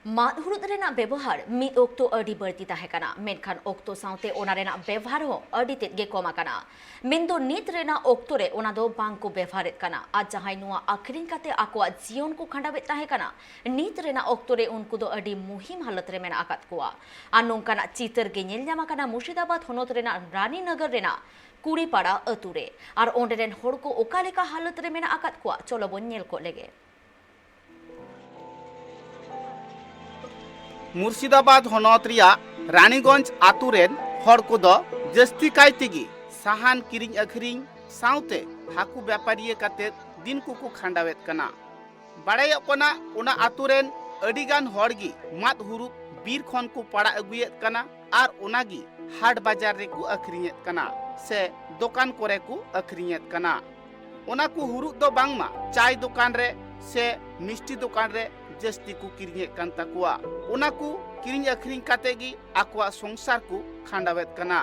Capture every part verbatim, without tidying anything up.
ᱢᱟᱫ ᱦᱩᱲᱩᱫ ᱨᱮᱱᱟᱜ ᱵᱮᱵᱚᱦᱟᱨ ᱢᱤᱫ ᱚᱠᱛᱚ ᱟᱹᱰᱤ ᱵᱟᱹᱲᱛᱤ ᱛᱟᱦᱮᱸ ᱠᱟᱱᱟ, ᱢᱮᱱᱠᱷᱟᱱ ᱚᱠᱛᱚ ᱥᱟᱶᱛᱮ ᱚᱱᱟ ᱨᱮᱱᱟᱜ ᱵᱮᱵᱚᱦᱟᱨ ᱦᱚᱸ ᱟᱹᱰᱤ ᱛᱮᱫ ᱜᱮ ᱠᱚᱢ ᱟᱠᱟᱱᱟ᱾ ᱢᱮᱱᱫᱚ ᱱᱤᱛ ᱨᱮᱱᱟᱜ ᱚᱠᱛᱚ ᱨᱮ ᱚᱱᱟ ᱫᱚ ᱵᱟᱝ ᱠᱚ ᱵᱮᱵᱚᱦᱟᱨᱮᱫ ᱠᱟᱱᱟ᱾ ᱟᱨ ᱡᱟᱦᱟᱸᱭ ᱱᱚᱣᱟ ᱟᱹᱠᱷᱨᱤᱧ ᱠᱟᱛᱮ ᱟᱠᱚᱣᱟᱜ ᱡᱤᱭᱚᱱ ᱠᱚ ᱠᱷᱟᱸᱰᱟᱣᱮᱫ ᱛᱟᱦᱮᱸ ᱠᱟᱱᱟ, ᱱᱤᱛ ᱨᱮᱱᱟᱜ ᱚᱠᱛᱚ ᱨᱮ ᱩᱱᱠᱩ ᱫᱚ ᱟᱹᱰᱤ ᱢᱩᱦᱤᱢ ᱦᱟᱞᱚᱛ ᱨᱮ ᱢᱮᱱᱟᱜ ᱟᱠᱟᱫ ᱠᱚᱣᱟ᱾ ᱟᱨ ᱱᱚᱝᱠᱟᱱᱟᱜ ᱪᱤᱛᱟᱹᱨ ᱜᱮ ᱧᱮᱞ ᱧᱟᱢ ᱟᱠᱟᱱᱟ ᱢᱩᱨᱥᱤᱫᱟᱵᱟᱫᱽ ᱦᱚᱱᱚᱛ ᱨᱮᱱᱟᱜ ᱨᱟᱱᱤᱱᱚᱜᱚᱨ ᱨᱮᱱᱟᱜ ᱠᱩᱲᱤᱯᱟᱲᱟ ᱟᱹᱛᱩ ᱨᱮ᱾ ᱟᱨ ᱚᱸᱰᱮ ᱨᱮᱱ ᱦᱚᱲ ᱠᱚ ᱚᱠᱟ ᱞᱮᱠᱟ ᱦᱟᱞᱚᱛ ᱨᱮ ᱢᱮᱱᱟᱜ ᱟᱠᱟᱫ ᱠᱚᱣᱟ, ᱪᱚᱞᱚ ᱵᱚᱱ ᱧᱮᱞ ᱠᱚᱜ ᱞᱮᱜᱮ᱾ ᱢᱩᱨᱥᱤᱫᱟᱵᱟᱫᱽ ᱦᱚᱱᱚᱛ ᱨᱮᱭᱟᱜ ᱨᱟᱱᱤᱜᱚᱸᱡᱽ ᱟᱛᱩ ᱨᱮᱱ ᱦᱚᱲ ᱠᱚᱫᱚ ᱡᱟᱹᱥᱛᱤ ᱠᱟᱭ ᱛᱮᱜᱮ ᱥᱟᱦᱟᱱ ᱠᱤᱨᱤᱧ ᱟᱹᱠᱷᱨᱤᱧ ᱥᱟᱶᱛᱮ ᱦᱟᱹᱠᱩ ᱵᱮᱯᱟᱨᱤᱭᱟᱹ ᱠᱟᱛᱮ ᱫᱤᱱ ᱠᱚᱠᱚ ᱠᱷᱟᱸᱰᱟᱣᱮᱫ ᱠᱟᱱᱟ᱾ ᱵᱟᱲᱟᱭᱚᱜ ᱠᱟᱱᱟ, ᱚᱱᱟ ᱟᱛᱩ ᱨᱮᱱ ᱟᱹᱰᱤ ᱜᱟᱱ ᱦᱚᱲ ᱜᱮ ᱢᱟᱫ ᱦᱩᱨᱩᱫ ᱵᱤᱨ ᱠᱷᱚᱱ ᱠᱚ ᱯᱟᱲᱟᱜ ᱟᱹᱜᱩᱭᱮᱫ ᱠᱟᱱᱟ ᱟᱨ ᱚᱱᱟ ᱜᱮ ᱦᱟᱴ ᱵᱟᱡᱟᱨ ᱨᱮᱠᱚ ᱟᱹᱠᱷᱨᱤᱧᱮᱫ ᱠᱟᱱᱟ ᱥᱮ ᱫᱚᱠᱟᱱ ᱠᱚᱨᱮ ᱠᱚ ᱟᱹᱠᱷᱨᱤᱧᱮᱫ ᱠᱟᱱᱟ᱾ ᱚᱱᱟ ᱠᱚ ᱦᱩᱨᱩᱫ ᱫᱚ ᱵᱟᱝᱢᱟ ᱪᱟᱭ ᱫᱚᱠᱟᱱ ᱨᱮ ᱥᱮ ᱢᱤᱥᱴᱤ ᱫᱚᱠᱟᱱ ᱨᱮ ᱡᱟᱹᱥᱛᱤ ᱠᱚ ᱠᱤᱨᱤᱧᱮᱫ ᱠᱟᱱ ᱛᱟᱠᱚᱣᱟ᱾ ᱚᱱᱟ ᱠᱚ ᱠᱤᱨᱤᱧ ᱟᱹᱠᱷᱨᱤᱧ ᱠᱟᱛᱮ ᱜᱮ ᱟᱠᱚᱣᱟᱜ ᱥᱚᱝᱥᱟᱨ ᱠᱚ ᱠᱷᱟᱸᱰᱟᱣᱮᱫ ᱠᱟᱱᱟ᱾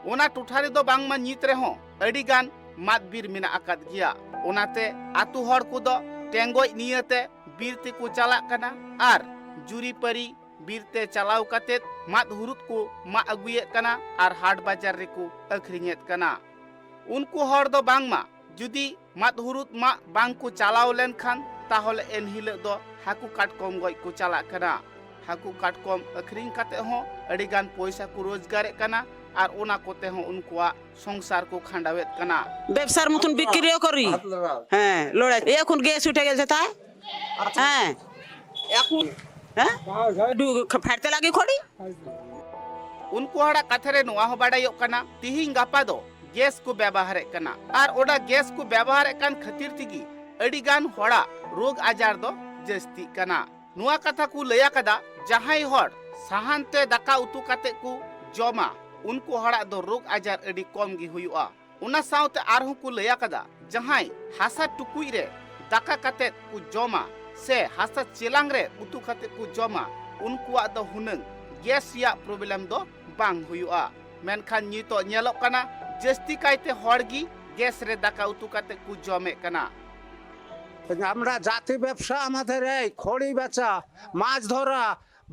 ᱚᱱᱟ ᱴᱚᱴᱷᱟ ᱨᱮᱫᱚ ᱵᱟᱝᱢᱟ ᱱᱤᱛ ᱨᱮᱦᱚᱸ ᱟᱹᱰᱤ ᱜᱟᱱ ᱢᱟᱫ ᱵᱤᱨ ᱢᱮᱱᱟᱜ ᱟᱠᱟᱫ ᱜᱮᱭᱟ᱾ ᱚᱱᱟᱛᱮ ᱟᱛᱳ ᱦᱚᱲ ᱠᱚᱫᱚ ᱴᱮᱸᱜᱚᱡ ᱱᱤᱭᱟᱹᱛᱮ ᱵᱤᱨ ᱛᱮᱠᱚ ᱪᱟᱞᱟᱜ ᱠᱟᱱᱟ ᱟᱨ ᱡᱩᱨᱤᱯᱟᱹᱨᱤ ᱵᱤᱨ ᱛᱮ ᱪᱟᱞᱟᱣ ᱠᱟᱛᱮ ᱢᱟᱫ ᱦᱩᱨᱩᱫ ᱠᱚ ᱢᱟᱜ ᱟᱹᱜᱩᱭᱮᱫ ᱠᱟᱱᱟ ᱟᱨ ᱦᱟᱴ ᱵᱟᱡᱟᱨ ᱨᱮᱠᱚ ᱟᱹᱠᱷᱨᱤᱧᱮᱫ ᱠᱟᱱᱟ᱾ ᱩᱱᱠᱩ ᱦᱚᱲ ᱫᱚ ᱵᱟᱝᱢᱟ ᱡᱩᱫᱤ ᱢᱟᱫ ᱦᱩᱨᱩᱫ ᱢᱟᱜ ᱵᱟᱝ ᱠᱚ ᱪᱟᱞᱟᱣ ᱞᱮᱱᱠᱷᱟᱱ, ᱛᱟᱦᱚᱞᱮ ᱮᱱᱦᱤᱞᱳᱜ ᱫᱚ ᱦᱟᱹᱠᱩ ᱠᱟᱴᱠᱚᱢ ᱜᱚᱡ ᱠᱚ ᱪᱟᱞᱟᱜ ᱠᱟᱱᱟ᱾ ᱦᱟᱹᱠᱩ ᱠᱟᱴᱠᱚᱢ ᱟᱹᱠᱷᱨᱤᱧ ᱠᱟᱛᱮ ᱦᱚᱸ ᱟᱹᱰᱤ ᱜᱟᱱ ᱯᱚᱭᱥᱟ ᱠᱚ ᱨᱳᱡᱽᱜᱟᱨᱮᱫ ᱠᱟᱱᱟ ᱟᱨ ᱚᱱᱟ ᱠᱚᱛᱮ ᱦᱚᱸ ᱩᱱᱠᱩᱣᱟᱜ ᱥᱚᱝᱥᱟᱨ ᱠᱚ ᱠᱷᱟᱸᱰᱟᱣᱮᱫ ᱠᱟᱱᱟ᱾ ব্যবসার মতন বিক্রিও করি। হ্যাঁ, লড়াই। এই এখন গ্যাস উঠে গেছে, তাই? হ্যাঁ। এখন হ্যাঁ? একটু ফাটতে লাগে খড়ি। ᱩᱱᱠᱩ ᱦᱚᱲᱟᱜ ᱠᱟᱛᱷᱟ ᱨᱮ ᱱᱚᱣᱟ ᱦᱚᱸ ᱵᱟᱰᱟᱭᱚᱜ ᱠᱟᱱᱟ, ᱛᱤᱦᱤᱧ ᱜᱟᱯᱟ ᱫᱚ ᱜᱮᱥ ᱠᱚ ᱵᱮᱵᱚᱦᱟᱨᱮᱫ ᱠᱟᱱᱟ ᱟᱨ ᱚᱱᱟ ᱜᱮᱥ ᱠᱚ ᱵᱮᱵᱚᱦᱟᱨᱮᱫ ᱠᱟᱱ ᱠᱷᱟᱹᱛᱤᱨ ᱛᱮᱜᱮ ᱟᱹᱰᱤ ᱜᱟᱱ ᱦᱚᱲᱟᱜ ᱨᱳᱜᱽ ᱟᱡᱟᱨ ᱫᱚ ᱡᱟᱹᱥᱛᱤᱜ ᱠᱟᱱᱟ᱾ ᱱᱚᱣᱟ ᱠᱟᱛᱷᱟ ᱠᱚ ᱞᱟᱹᱭ ᱟᱠᱟᱫᱟ, ᱡᱟᱦᱟᱸᱭ ᱦᱚᱲ ᱥᱟᱦᱟᱱ ᱛᱮ ᱫᱟᱠᱟ ᱩᱛᱩ ᱠᱟᱛᱮ ᱠᱚ ᱡᱚᱢᱟ, ᱩᱱᱠᱩ ᱦᱚᱲᱟᱜ ᱫᱚ ᱨᱳᱜᱽ ᱟᱡᱟᱨ ᱟᱹᱰᱤ ᱠᱚᱢ ᱜᱮ ᱦᱩᱭᱩᱜᱼᱟ᱾ ᱚᱱᱟ ᱥᱟᱶᱛᱮ ᱟᱨᱦᱚᱸ ᱠᱚ ᱞᱟᱹᱭ ᱟᱠᱟᱫᱟ, ᱡᱟᱦᱟᱸᱭ ᱦᱟᱥᱟ ᱴᱩᱠᱩᱡ ᱨᱮ ᱫᱟᱠᱟ ᱠᱟᱛᱮ ᱠᱚ ᱡᱚᱢᱟ ᱥᱮ ᱦᱟᱥᱟ ᱪᱮᱞᱟᱝ ᱨᱮ ᱩᱛᱩ ᱠᱟᱛᱮ ᱠᱚ ᱡᱚᱢᱟ, ᱩᱱᱠᱩᱣᱟᱜ ᱫᱚ ᱦᱩᱱᱟᱹᱝ ᱜᱮᱥ ᱨᱮᱭᱟᱜ ᱯᱨᱚᱵᱞᱮᱢ ᱫᱚ ᱵᱟᱝ ᱦᱩᱭᱩᱜᱼᱟ᱾ ᱢᱮᱱᱠᱷᱟᱱ ᱱᱤᱛᱚᱜ ᱧᱮᱞᱚᱜ ᱠᱟᱱᱟ, ᱡᱟᱹᱥᱛᱤ ᱠᱟᱭᱛᱮ ᱦᱚᱲ ᱜᱮ ᱜᱮᱥ ᱨᱮ ᱫᱟᱠᱟ ᱩᱛᱩ ᱠᱟᱛᱮ ᱠᱚ ᱡᱚᱢᱮᱫ ᱠᱟᱱᱟ᱾ আমরা জাতি ব্যবসা, আমাদের এই খড়ি বেচা, মাছ ধরা,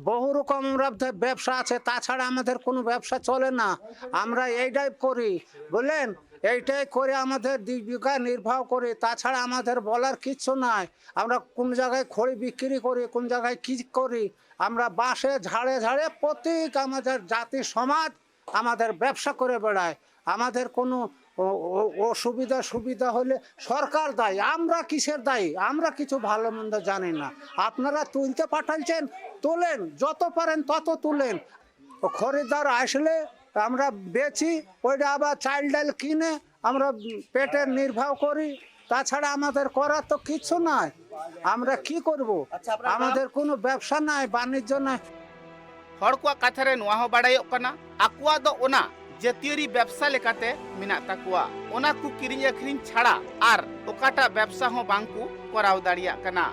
বহু রকম আমরা ব্যবসা আছে। তাছাড়া আমাদের কোনো ব্যবসা চলে না। আমরা এইটাই করি, বুঝলেন? এইটাই করে আমাদের জীবিকা নির্বাহ করি। তাছাড়া আমাদের বলার কিচ্ছু নাই। আমরা কোন জায়গায় খড়ি বিক্রি করি, কোন জায়গায় কি করি, আমরা বাসে ঝাড়ে ঝাড়ে প্রত্যেক আমাদের জাতি সমাজ আমাদের ব্যবসা করে বেড়ায়। আমাদের কোনো অ-, অ-, অসুবিধা সুবিধা হলে সরকার দায়ী, আমরা কিসের দায়ী? আমরা কিছু ভালো মন্দ জানি না। আপনারা তুলতে পাঠাইছেন, তোলেন, যত পারেন তত তুলেন। খরিদ্দার আসলে আমরা বেচি, ওইটা আবার চাল ডাল কিনে আমরা পেটের নির্বাহ করি। তাছাড়া আমাদের করার তো কিচ্ছু নাই। আমরা কি করব? আচ্ছা, আপনার নাম? আমাদের কোনো ব্যবসা নাই, বাণিজ্য নাই। ᱦᱚᱲ ᱠᱚᱣᱟᱜ ᱠᱟᱛᱷᱟ ᱨᱮ ᱱᱚᱣᱟ ᱦᱚᱸ ᱵᱟᱲᱟᱭᱚᱜ ᱠᱟᱱᱟ, ᱟᱠᱚᱣᱟᱜ ᱫᱚ ᱚᱱᱟ ᱡᱟᱹᱛᱤᱭᱟᱹᱨᱤ ᱵᱮᱵᱽᱥᱟ ᱞᱮᱠᱟᱛᱮ ᱢᱮᱱᱟᱜ ᱛᱟᱠᱚᱣᱟ᱾ ᱚᱱᱟ ᱠᱚ ᱠᱤᱨᱤᱧ ᱟᱹᱠᱷᱨᱤᱧ ᱪᱷᱟᱲᱟ ᱟᱨ ᱚᱠᱟᱴᱟᱜ ᱵᱮᱵᱽᱥᱟ ᱦᱚᱸ ᱵᱟᱝ ᱠᱚ ᱠᱚᱨᱟᱣ ᱫᱟᱲᱮᱭᱟᱜ ᱠᱟᱱᱟ᱾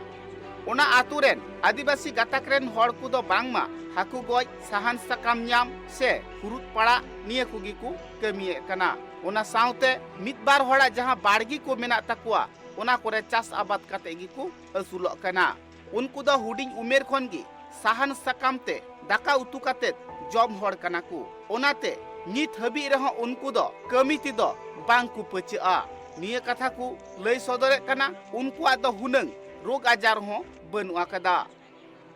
ᱚᱱᱟ ᱟᱛᱳ ᱨᱮᱱ ᱟᱹᱫᱤᱵᱟᱹᱥᱤ ᱜᱟᱛᱟᱠ ᱨᱮᱱ ᱦᱚᱲ ᱠᱚᱫᱚ ᱵᱟᱝᱢᱟ ᱦᱟᱹᱠᱩ ᱜᱚᱡ, ᱥᱟᱦᱟᱱ ᱥᱟᱠᱟᱢ ᱧᱟᱢ ᱥᱮ ᱦᱩᱨᱩᱫ ᱯᱟᱲᱟᱜ, ᱱᱤᱭᱟᱹ ᱠᱚᱜᱮ ᱠᱚ ᱠᱟᱹᱢᱤᱭᱮᱫ ᱠᱟᱱᱟ᱾ ᱚᱱᱟ ᱥᱟᱶᱛᱮ ᱢᱤᱫ ᱵᱟᱨ ᱦᱚᱲᱟᱜ ᱡᱟᱦᱟᱸ ᱵᱟᱲᱜᱮ ᱠᱚ ᱢᱮᱱᱟᱜ ᱛᱟᱠᱚᱣᱟ, ᱚᱱᱟ ᱠᱚᱨᱮ ᱪᱟᱥ ᱟᱵᱟᱫ ᱠᱟᱛᱮ ᱜᱮᱠᱚ ᱟᱹᱥᱩᱞᱚᱜ ᱠᱟᱱᱟ᱾ ᱩᱱᱠᱩ ᱫᱚ ᱦᱩᱰᱤᱧ ᱩᱢᱮᱨ ᱠᱷᱚᱱ ᱜᱮ ᱥᱟᱦᱟᱱ ᱥᱟᱠᱟᱢ ᱛᱮ ᱫᱟᱠᱟ ᱩᱛᱩ ᱠᱟᱛᱮ ᱡᱚᱢ ᱦᱚᱲ ᱠᱟᱱᱟ ᱠᱚ᱾ ᱚᱱᱟᱛᱮ ᱱᱤᱛ ᱦᱟᱹᱵᱤᱡ ᱨᱮᱦᱚᱸ ᱩᱱᱠᱩ ᱫᱚ ᱠᱟᱹᱢᱤ ᱛᱮᱫᱚ ᱵᱟᱝ ᱠᱚ ᱯᱟᱹᱪᱟᱹᱜᱼᱟ᱾ ᱱᱤᱭᱟᱹ ᱠᱟᱛᱷᱟ ᱠᱚ ᱞᱟᱹᱭ ᱥᱚᱫᱚᱨᱮᱫ ᱠᱟᱱᱟ ᱩᱱᱠᱩᱣᱟᱜ ᱫᱚ ᱦᱩᱱᱟᱹᱝ ᱨᱳᱜᱽ ᱟᱡᱟᱨ ᱦᱚᱸ ᱵᱟᱹᱱᱩᱜ ᱟᱠᱟᱫᱟ᱾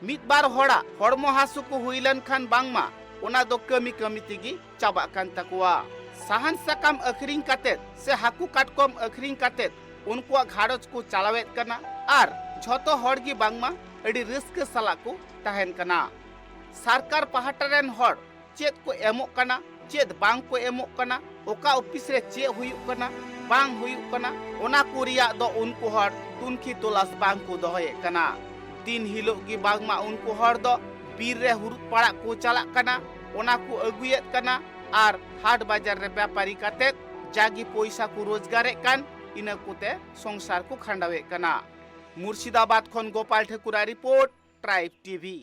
ᱢᱤᱫ ᱵᱟᱨ ᱦᱚᱲᱟᱜ ᱦᱚᱲᱢᱚ ᱦᱟᱹᱥᱩ ᱠᱚ ᱦᱩᱭ ᱞᱮᱱᱠᱷᱟᱱ ᱵᱟᱝᱢᱟ ᱚᱱᱟ ᱫᱚ ᱠᱟᱹᱢᱤ ᱠᱟᱹᱢᱤ ᱛᱮᱜᱮ ᱪᱟᱵᱟᱜ ᱠᱟᱱ ᱛᱟᱠᱚᱣᱟ᱾ ᱥᱟᱦᱟᱱ ᱥᱟᱠᱟᱢ ᱟᱹᱠᱷᱨᱤᱧ ᱠᱟᱛᱮ ᱥᱮ ᱦᱟᱹᱠᱩ ᱠᱟᱴᱠᱚᱢ ᱟᱹᱠᱷᱨᱤᱧ ᱠᱟᱛᱮ ᱩᱱᱠᱩᱣᱟᱜ ᱜᱷᱟᱨᱚᱸᱡᱽ ᱠᱚ ᱪᱟᱞᱟᱣᱮᱫ ᱠᱟᱱᱟ ᱟᱨ ᱡᱷᱚᱛᱚ ᱦᱚᱲ ᱜᱮ ᱵᱟᱝᱢᱟ ᱟᱹᱰᱤ ᱨᱟᱹᱥᱠᱟᱹ ᱥᱟᱞᱟᱜ ᱠᱚ ᱛᱟᱦᱮᱱ ᱠᱟᱱᱟ᱾ ᱥᱚᱨᱠᱟᱨ ᱯᱟᱦᱴᱟ ᱨᱮᱱ ᱦᱚᱲ ᱪᱮᱫ ᱠᱚ ᱮᱢᱚᱜ ᱠᱟᱱᱟ, ᱪᱮᱫ ᱵᱟᱝ ᱠᱚ ᱮᱢᱚᱜ ᱠᱟᱱᱟ, ᱚᱠᱟ ᱚᱯᱷᱤᱥ ᱨᱮ ᱪᱮᱫ ᱦᱩᱭᱩᱜ ᱠᱟᱱᱟ, ᱵᱟᱝ ᱦᱩᱭᱩᱜ ᱠᱟᱱᱟ, ᱚᱱᱟ ᱠᱚ ᱨᱮᱭᱟᱜ ᱫᱚ ᱩᱱᱠᱩ ᱦᱚᱲ ᱛᱩᱱᱠᱷᱤ ᱛᱚᱞᱟᱥ ᱵᱟᱝ ᱠᱚ ᱫᱚᱦᱚᱭᱮᱫ ᱠᱟᱱᱟ᱾ ᱫᱤᱱ ᱦᱤᱞᱳᱜ ᱜᱮ ᱵᱟᱝᱢᱟ ᱩᱱᱠᱩ ᱦᱚᱲ ᱫᱚ ᱵᱤᱨ ᱨᱮ ᱦᱩᱨᱩᱫ ᱯᱟᱲᱟᱜ ᱠᱚ ᱪᱟᱞᱟᱜ ᱠᱟᱱᱟ, ᱚᱱᱟ ᱠᱚ ᱟᱹᱜᱩᱭᱮᱫ ᱠᱟᱱᱟ ᱟᱨ ᱦᱟᱴ ᱵᱟᱡᱟᱨ ᱨᱮ ᱵᱮᱯᱟᱨᱤ ᱠᱟᱛᱮ ᱡᱟᱜᱮ ᱯᱚᱭᱥᱟ ᱠᱚ ᱨᱳᱡᱽᱜᱟᱨᱮᱫ ᱠᱟᱱ, ᱤᱱᱟᱹ ᱠᱚᱛᱮ ᱥᱚᱝᱥᱟᱨ ᱠᱚ ᱠᱷᱟᱸᱰᱟᱣᱮᱫ ᱠᱟᱱᱟ᱾ ᱢᱩᱨᱥᱤᱫᱟᱵᱟᱫᱽ ᱠᱷᱚᱱ ᱜᱳᱯᱟᱞ ᱴᱷᱟᱹᱠᱩᱨᱟᱜ ᱨᱤᱯᱳᱨᱴ, ᱴᱨᱟᱭᱤᱵᱽ ᱴᱤᱵᱷᱤ᱾